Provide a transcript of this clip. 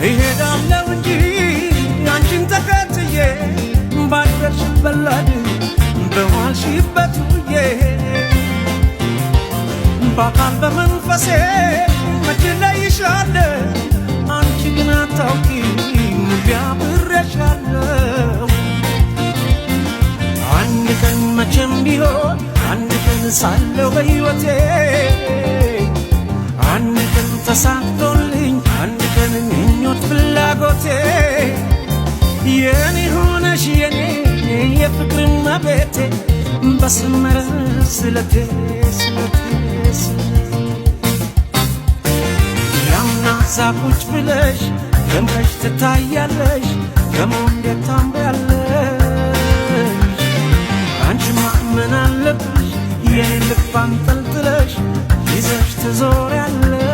እሄዳለሁ እንጂ አንቺን ተከትዬ፣ ባደርሽበት ላድር፣ በዋልሽበት ውዬ። በአካል በመንፈሴ መች እለይሻለሁ፣ አንቺ ግን አታውቂም አብሬሻለሁ። አንድ ቀን መቼም ቢሆን፣ አንድ ቀን ሳለው በሕይወቴ፣ አንድ ቀን ተሳክቶልኝ፣ አንድ ቀን ምኞት ፍላጎቴ፣ የኔ ሆነሽ የኔ የፍቅር እመቤቴ፣ በሰመረ ስለቴ ስለቴ ስለቴ። ያምና እዛ ቁጭ ብለሽ ደምቀሽ ትታያለሽ፣ ደሞ እንዴት ታምሪያለሽ! አንቺማ ምን አለብሽ የኔን ልብ አንጠልጥለሽ ይዘሽ ትዞሪያለሽ።